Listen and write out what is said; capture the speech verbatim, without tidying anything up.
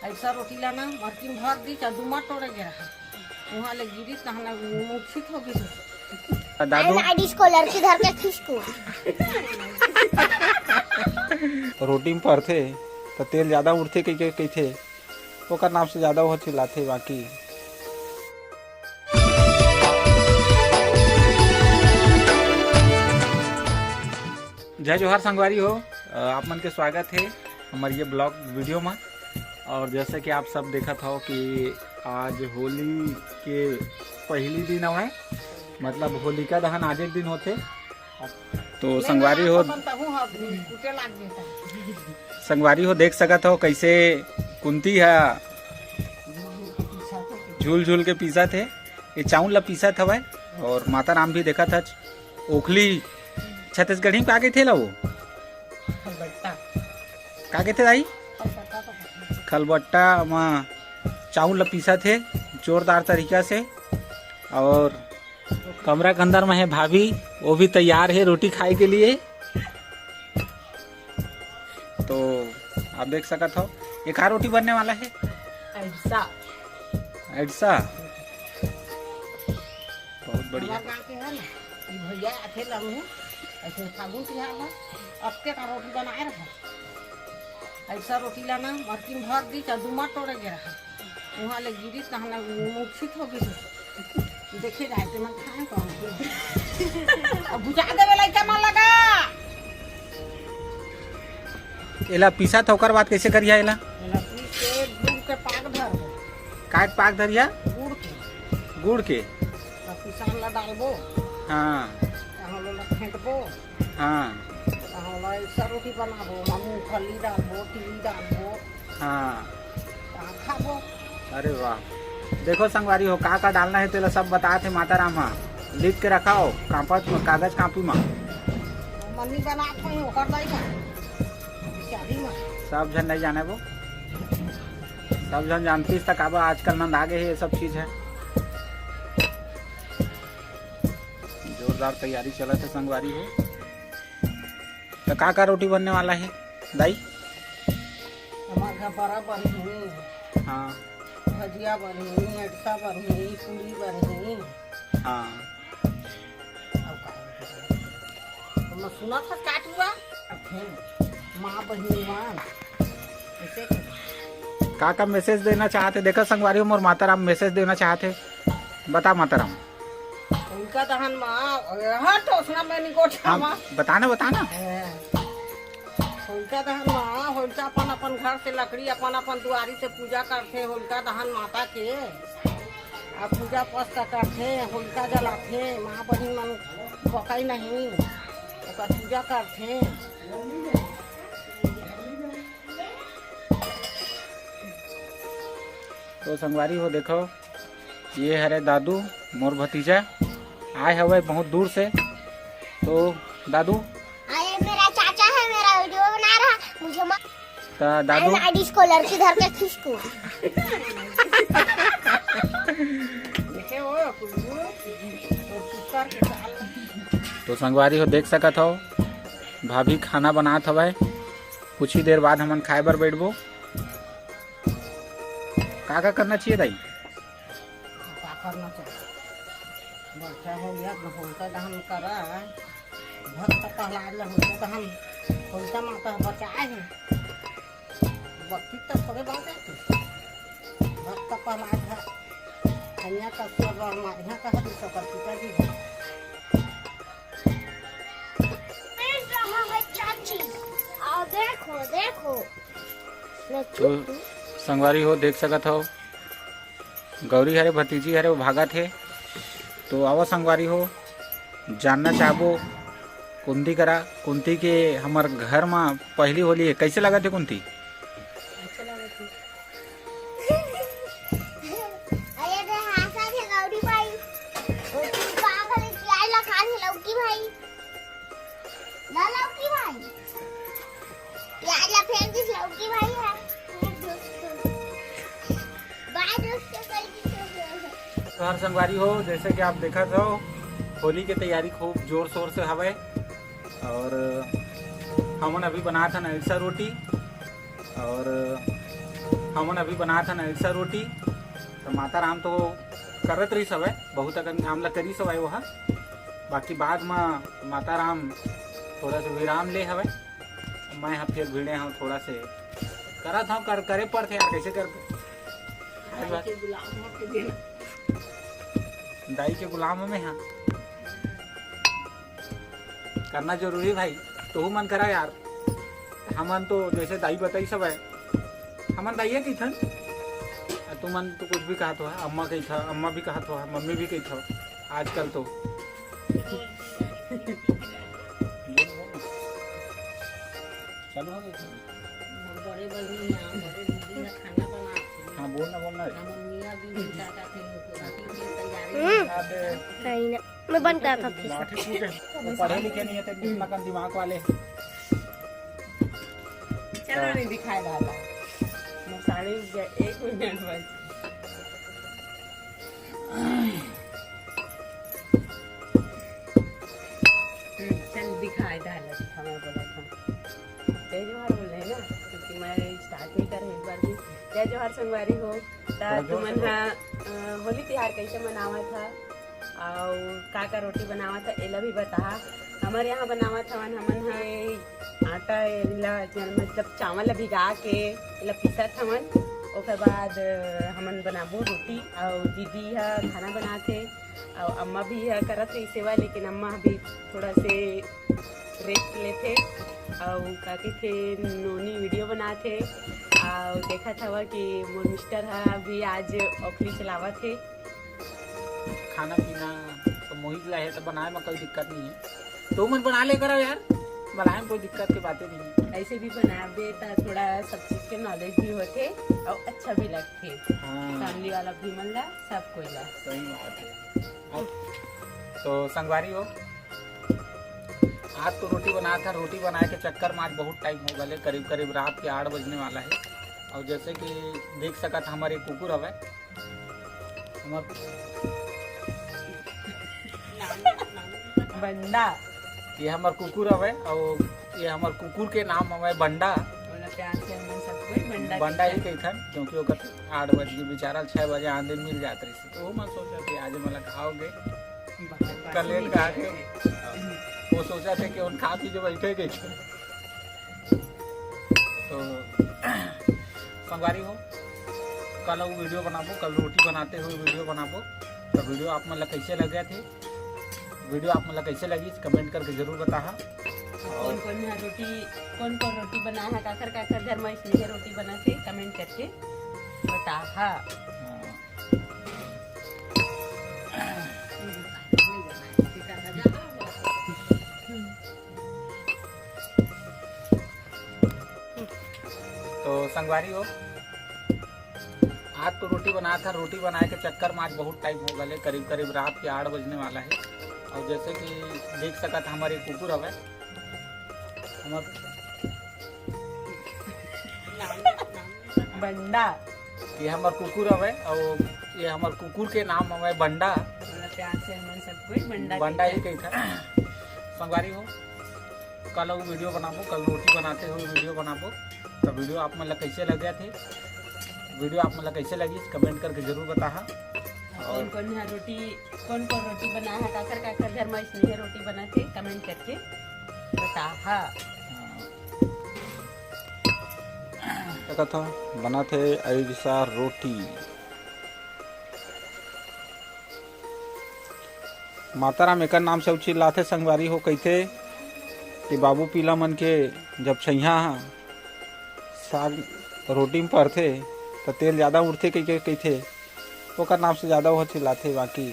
अइसा रोटी ला ना मरकिन भर दी, चाहे दूमा टोरे गे रहा, उहाँ ले गिरी, तहाँ ना मूर्छित हो गिरी। दादू, आई डिस्को लड़की धर के खिसकू। रोटी में परथे त तेल ज्यादा उड़थे कहिके कहिथे, ओकर नाम से ज्यादा वो चिल्लाथे। बाकी जय जोहार संगवारी हो, अ, आप मन के स्वागत हे हमर ये ब्लॉग वीडियो में। और जैसे कि आप सब देखत हो कि आज होली के पहली दिन हवय, मतलब होलिका दहन आज एक दिन होथे। तो संगवारी हो, संगवारी हो, देख सकत हो कैसे कुंती ह झूल झूल के पीसत हे। ये चाउर ला पीसत हवय और माता राम भी देखत हच। ओखली छत्तीसगढ़ी में का कहिथे ला वो? खलबट्टा। का कहिथे दाई? खलबट्टा तो कहिथे। खलबट्टा म चाउर ला पीसत हे जोरदार तरीका से। और कमरा के अंदर में है भाभी, वो भी तैयार है रोटी खाए के लिए। तो आप देख सकत हो, एक और रोटी बनने वाला है। अड़सा। अड़सा। बहुत बढ़िया। हमार गाँव के है ना, ई भैया आथे लम्हे, ऐसे फागुन तिहार में अतके का रोटी बनाए रहा। अइसा रोटी ला ना मरकिन भर दी, चाहे दूमा टोरे गे रहा, उहाँ ले गिरी, तहाँ ना मूर्छित हो गिरी। देखे जाए ते मन खाए कौन। अब बुझा देवे लइका मन लगा। एला पीसा था, ओकर बाद कैसे करिया एला? एला पीस के गुड़ के पाक धर दे। काय के पाक धरिया? गुड़ के। गुड़ के? अब पिसान ला डालबो। हाँ। तहाँ ओला फेंटबो। हाँ। तहाँ ओला अइसा रोटी बनाबो, ओमा मूंगफली डालबो, तिली डालबो। हाँ। तहाँ खाबो। अरे वाह, देखो संगवारी हो, का का डालना है तेला सब बतात हे माता राम हा। लिख के रखा हो कापत म, कागज कापी म। मम्मी बनात होही ओकर दाई का बिचारी म। सब झन नहीं जाने वो, सब झन जानतीस त काबर आजकल नंदा गे हे ये सब चीज है। जोरदार तैयारी चलत है संगवारी हो। तो का का रोटी बनने वाला है दाई? हमार घर बड़ा बनही। हाँ। भजिया बनही, अटका बनही, पूरी बनही। हाँ। अब का बनही? तो मैं सुना था काटूरा, अब फिर माँ बहिनी मान, ऐसे कर। का का मैसेज देना चाहते? देखा संगवारी हो, मोर माता राम मैसेज देना चाहते, बता माता राम। होलिका दहन मा, हट, ओसना में निकोठा हाँ, मा। बताना, बताना। हैं। होलिका दहन मा, होलिका अपन, अपन घर से लकड़ी, अपन, अपन दुआरी से पूजा करथे होलिका दहन माता के। आ पूजा पाठ करथे, होलिका जलाथे, माँ बहिन मन बकई नहीं, ओकर पूजा करथे। तो संगवारी हो, देखो, ये हरे दादू, मोर भतीजा, आए हवे बहुत दूर से। तो दादू, अरे, मेरा चाचा है, मेरा वीडियो बना रहा, मुझे मत। तो दादू, अरे, डिस्को लड़की धर के खिसकू। तो संगवारी हो, देख सकत हो, भाभी खाना बनात हवय। कुछ ही देर बाद हमन खाए बर बैठबो। का का करना चाहिए दाई? का करना चाहिए? बच्चा हो गया, होलिका दहन करा। भक्त प्रहलाद ल होलिका दहन, होलिका माता बचाए हे। भक्ति तो थोड़े बात है। भक्त प्रहलाद है। कन्या का स्वर और माँ यहाँ का है, दूसरा का पिताजी है। चाची, आओ देखो, देखो। तो संगवारी हो, देख सकत हो, गौरी हरे, भतीजी हरे, वो भागत हे। तो आवा संगवारी हो, जानना चाहबो कुंती करा, कुंती के हमर घर मा पहली होली है, कैसे लगत हे कुंती? अच्छा लगत हे। अरे रे, हाँसा के गौरी भाई, वो तू का करे, प्याज ला खा ले लौकी भाई। ना लौकी भाई, प्याज ला फेंक दिस लौकी भाई है। बाय दोस्तों, कल की तो हर संगवारी हो, जैसे कि आप देखत हो, होली के तैयारी खूब जोर शोर से हवे और हमन अभी बनात हन अरसा रोटी और हमन अभी बनात हन अरसा रोटी। तो माता राम तो करत रहिस हवय, बहुत अकन काम ला करिस हवय ओहा, बाकी बाद म माता राम थोड़ा से विराम ले हवय। मैं ह फिर भिड़े हव थोड़ा से, करत हव, कर, करे पड़थे यार, कैसे कर। दाई के गुलाम होके देना। दाई के गुलाम हमें, हाँ, करना जरूरी भाई। तोहू मन करा यार, हमन तो जैसे दाई बताई सब है, हमन दाइये कहिथन। आ तुमन तो कुछ भी कहत हो, अम्मा कहिथा, अम्मा भी कहत हो, मम्मी भी कहिथा। आजकल तो चालू हो गई। बड़े बहिनी, बड़े दीदी ह खाना बनाथे। हाँ, बोल ना, बोल ना। हमर मियाँ बीबी का कहथे, रोटी के तैयारी हम्म। में। अबे, कहीं ना, मैं बंद करता हूँ फिर। लाठी कूटे। वो पढ़े लिखे नहीं है, तो इतना कम दिमाग वाले। चलो, नहीं दिखाए दादा। मैं साड़ी उठ गया, एक मिनट बस। हम्म, चल दिखाए दादा, हमें बोला था। जय जोहार बोल रहे हैं ना, क्योंकि मैं स्टार्ट नहीं कर रही एक बार भी। जय जोहार संगवारी हो। ता थोड़ा जोर से तुमन बोल। हा, अ, होली तिहार कैसे मनावत हा? अउ का का रोटी बनावत हा, एला भी बताहा। हमर यहाँ बनावत हवन, हमन हा आटा एला, मतलब चावल ला भिगा के एला पीसत हवन। ओकर बाद, अ, हमन बनाबो रोटी, अउ दीदी हा खाना बनाथे, अउ अम्मा भी हा करत रही सेवा, लेकिन अम्मा अभी थोड़ा से रेस्ट लेथे। अउ का कहिथे, नोनी वीडियो बनाथे। अउ देखत हवा कि मोर मिस्टर हा अभी आज ओखली चलावत हे। खाना पीना तो मोहित ला हे, तो बनाए में कोई दिक्कत नहीं है। तो मन बना ले करो यार, बनाए में कोई दिक्कत की बातें नहीं है। ऐसे भी बनाबे त थोड़ा सब चीज के नॉलेज भी होथे अउ अच्छा भी लगथे। हाँ। फैमिली वाला भी मन ला, सब कोई ला। सही बात है। अब तो संगवारी हो, आज तो रोटी बनात हन, रोटी बनाए के चक्कर में आज बहुत टाइम हो गले, करीब करीब रात के आठ बजने वाला है। और जैसे कि देख सकत हमारे कुकुर हवे, हमर बंडा। ये हमर कुकुर हवे, और ये हमर कुकुर के नाम हवे बंडा। ओला प्यार से हमन सब कोई बंडा बंडा ही कहिथन। कहिथन, क्योंकि ओकर आठ बज के बेचारा छह बजे आन दिन मिल जात रहिस। तो वो मन सोचत हे, आज मोला खाओगे? बाहर कलेन बासी कहा के, नहीं। वो सोचत हे कि उन खा पी के बैठे के। तो संगवारी हो, कल वो वीडियो बनाबो, कल रोटी बनाते हुए वीडियो बनाबो। तो वीडियो आप मन ला कैसे लगे थे, वीडियो आप मन ला कैसे लगी, कमेंट करके जरूर बताहा। कौन कौन हा रोटी, कौन कौन रोटी बनाए हा, काखर काखर घर में इसने रोटी बनाथे, कमेंट करके बताहा। हाँ। तो संगवारी हो, आज तो रोटी बनात हन, रोटी बनाए के चक्कर में आज बहुत टाइम हो गले, करीब करीब रात के आठ बजने वाला है। और जैसे कि देख सकत हमारे कुकुर हवे, हमर बंडा। ये हमर कुकुर हवे, और ये हमर कुकुर के नाम हवे बंडा। थोड़ा प्यार से हमन सब कोई बंडा बंडा ही कहिथन। कहिथन। संगवारी हो, कल वो वीडियो बनाबो, कल रोटी बनाते हुए वीडियो बनाबो। तो वीडियो आप मन ला कैसे लगे थे, वीडियो आप मन ला कैसे लगी, कमेंट करके जरूर बताहा। कौन कौन हा रोटी, कौन कौन रोटी बनाए हा, काखर काखर घर में इसने रोटी बनाथे, कमेंट करके बताहा। हाँ। का कथा बनाथे अरसा रोटी। माता राम एकर नाम से चिल्लाथे संगवारी हो, कहिथे कि बाबू पीला मन के जब छइहा ह साग रोटी में परथे, त तेल जादा उड़थे कहिके कहिथे, ओकर नाम से जादा वो चिल्लाथे। बाकी